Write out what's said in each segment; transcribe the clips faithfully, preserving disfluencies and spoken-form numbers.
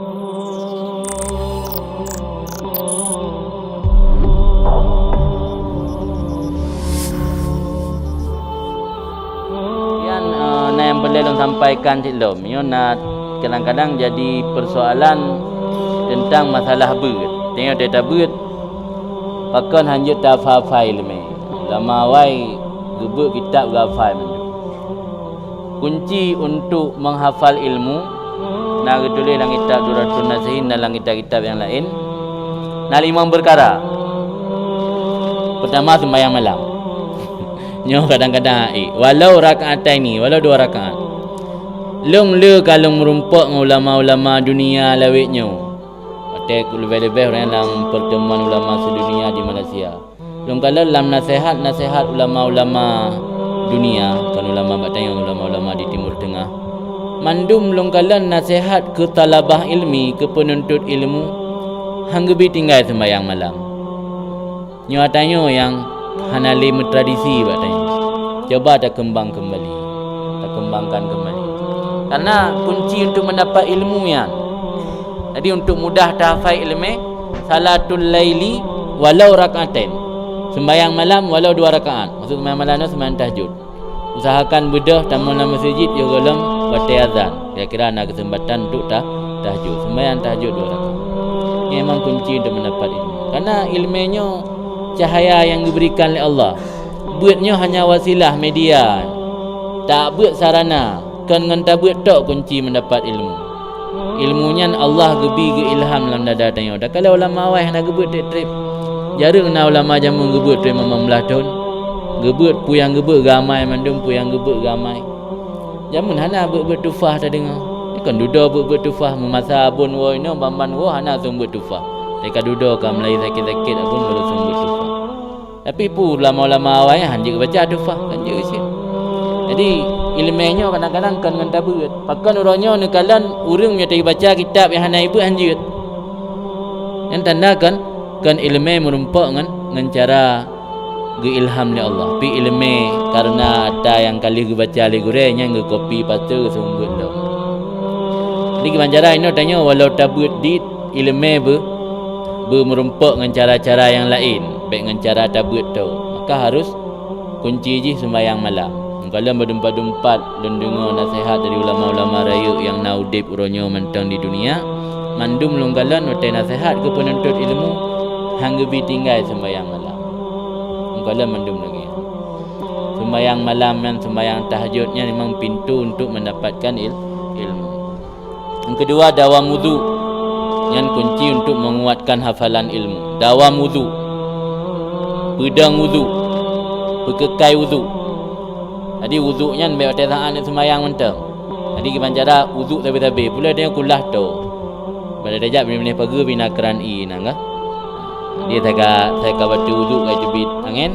Nyan, eh, na nyang peureulée lôn sampaikan cit lom. Nyoe na kadang-kadang jadi persoalan teuntang masalah beuet. Tanyoe teutabeuet, pakon hanjeuet tahafai iéleumé. Ulama awai geubeuet kitab geuhafai mandum. Kunci untuk menghafal ilmu na geutuléh lam kitab Durratun Nasihin dan lam kitab-kitab nyang laén. Na limong peukara. Peutama, seumbahyang malam. Nyoe kadang-kadang hana ék, walau rakaataini, walau dua rakaat. Lôn le ka lôn meurumpok ngon ulama-ulama dunia lawét nyoe. Watée leubeh-leubeh ureuëng lam pertemuan ulama sedunia di Malaysia. Lôn kalon lam naseuhat-naseuhat ulama-ulama dunia, kon ulama bak tanyoe, ulama-ulama di Timur Tengah. Mandum lôn kalon naseuhat keu talabah ilmi, keu peununtot ilmu, han geubi tinggai seumbahyang malam. Nyoe ata nyoe nyang hana lé meutradisi bak tanyoe. Coba takeumbang keumbali, takeumbangkan keumbali. Karena kunci untuk mendapat ilmu nyan. Jadi, untuk mudah tahafai iéleumé, salatul laili walau rakaatain. Seumbahyang malam walau dua rakaat. Maksud seumbahyang malam nyoe seumbahyang tahajud. Usahakan beudôh tamong lam meuseujid yoh gohlom watée azan. Kira-kira na keuseumpatan untuk ta-, tahajud. Seumbahyang tahajud dua rakaat. Nyoe memang kunci untuk mendapat ilmu. Karena iéleumé nyoe cahaya nyang geuberikan lé Allah. Beuet nyoe hanya wasilah, media. Tabeuet sarana, kon ngon tabeuet tok kunci mendapat ilmu. Ilmu nyan Allah geubi geu ilham lam dada tanyoe. Takalon ulama awai hana geubeuet treb-treb. Jareueng na ulama jameun geubeuet treb limong blaih thon. Geubeuet peue nyang geubeuet geuamai mandum, peue nyang geubeuet geuamai. Jameun hana beuet-beuet tufah tadeungoe. Nyoe kon dudoe beuet-beuet tufah, meumasa abon woe inoe, ban-ban woe hana seumeubeuet tufah. Teuka dudoe ka meulayeue sakét-sakét abon baru seumeubeuet tufah. Tapi peue ulama-ulama awai nyan han jeuet baca tufah, kan jeuet cit. Jadi, iéleumé nyoe kadang-kadang kon ngon tabeuet. Pakon uroe nyoe neukalon ureuëng meunyoe tabaca kitab nyang hana ibeuet han jeuet. Nyan tanda kon, kon iéleumé meurumpok ngon, ngon cara geuilham lé Allah. Pi iéleumé kareuna ata nyang ka lheueh geubaca lé gurée nyan geukopi paste geuseumeubeuet lom. Jadi, kiban cara inoe tanyoe walau tabeuet dit iéleumé beu, beumeurumpok ngon cara-cara nyang laén, bék ngon cara tabeuet tok. Maka harus kunci jih seumbahyang malam. Meukalon beudumpat-dumpat lôn deungoe naseuhat dari ulama-ulama rayeuk nyang na udeb uroe nyoe mantong di dunia, mandum lôn kalon watée naseuhat keu peununtot ilmu, han geubi tinggai seumbahyang malam. Meukalon mandum lagée nyan. Seumbahyang malam nyan, seumbahyang tahajud nyan memang pintu untuk mendapatkan il-, ilmu. Nyang keudua, dawam wudhu. Nyan kunci untuk menguatkan hafalan ilmu. Dawam wudhu. Peudong wudhu. Peukeukai wudhu. Jadi, wudhu nyan bék watée saát neuk seumbahyang mantong. Jadi, kiban cara wudhu sabe-sabe. Pula dia kulah to. Pada tajak binéh-binéh pageue bina kran ie nyan ka. Jadi, saya ka, saya ka bateue wudhu ka teubiet angén.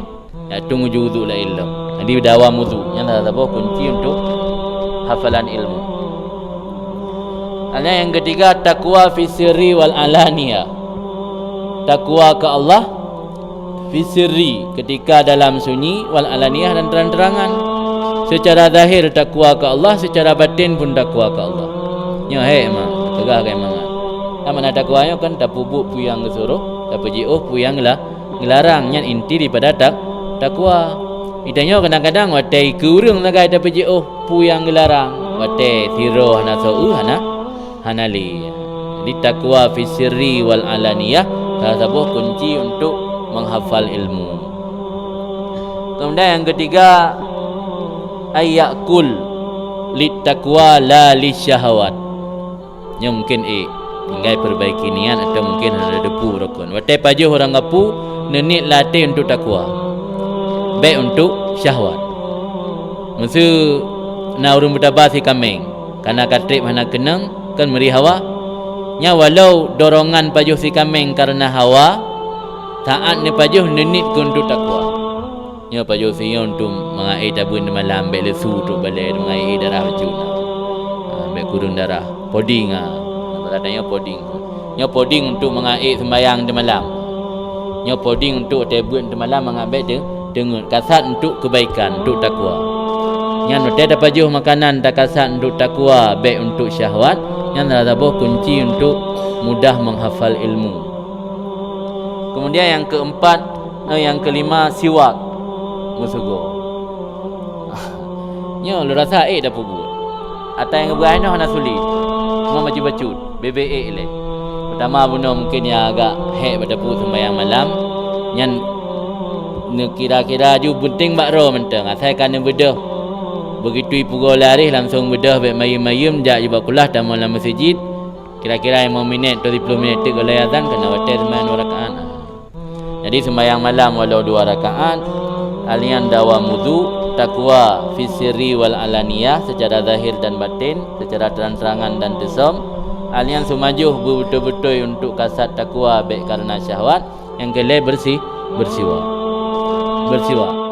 Yak tueng uju wudhu laén lom. Jadi, dawam wudhu. Nyan salah saboh kunci untuk hafalan ilmu. Lalu nyang ketiga, takwa fi sirri wal alaniyah. Takwa ke Allah fi sirri, ketika dalam sunyi, wal alaniyah, dan terang-terangan. Secara zahir takwa ke Allah, secara batin pun takwa ke Allah. Nyoe hai mak, peugah ke mangat. Apa makna takwa nyoe kan tapeubuet peue nyang geusuruh, tapeujiôh peue nyang gela-, geularang, nyan inti daripada tak-, takwa. Geutanyoe kadang-kadang watée keu ureuëng sagai tapeujiôh peue nyang geularang, watée sidroe hana soe hana, hana lé. Jadi takwa fi sirri wal alaniyah salah saboh kunci untuk menghafal ilmu. Kemudian yang ketiga, ayyakul lit takwa la li syahawat. Nyoe mungkin ék, tinggai perbaiki niat atau mungkin hana teupeu rukon. Watée pajoh ureuëng kapeue, neuniet lam até untuk takwa, bék untuk syahwat. Meuseu na ureuëng beutaba si kaméng, kana ka treb hana keunong, kon meuri hawa. Nyan walau dorongan pajoh si kaméng kareuna hawa, saát neupajoh neuniet keu untuk takwa. Nyoe pajoh sinyoe untuk mangat ék tabeuen teumalam, bék lesu trok balée, mangat ék darah bacut na. Ha, bék kureueng darah. Poding, ha. Bahasa tanyoe poding. Nyoe poding untuk mangat ék seumbahyang teumalam. Nyoe poding untuk watée beuen teumalam mangat bék te-, teungeut. Kasat untuk kebaikan, untuk takwa. Nyan watée tapajoh makanan takasat untuk takwa, bék untuk syahwat. Nyan salah saboh kunci untuk mudah menghafal ilmu. Kemudian yang keempat, eh, yang kelima, siwak. Meusigoe. Nyoe lôn rasa ék tapeubuet. Ata nyang geubeuet inoe hana sulet. Cuma bacut-bacut, bèk-bèk ék lé. Peurtama bunoe mungken nyang agak hék bak tapeubuet seumayang malam. Nyan neukira-kira ju peunteng bak droe mantong. Asai ka neubeudôh. Begitu ipeugoe lé aréh langsong beudôh bèk mayeuem-mayeuem jak ju bak kulah tamong lam meuseujid. Kira-kira limong minèt atau siplôh minèt teuk gohlom azan keunan watèe seumayang dua rakaat. Jadi seumayang malam walau dua rakaat, hal nyan dawam wudu, takwa fi sirri wal alaniyah, secara zahir dan batin, secara terang-terangan dan teusöm. Hal nyan seumajoh beubeutôi-beutôi untuk kasat takwa bèk kareuna syahwat, nyang keulhèe beureusi, beureusiwak. Beureusiwak.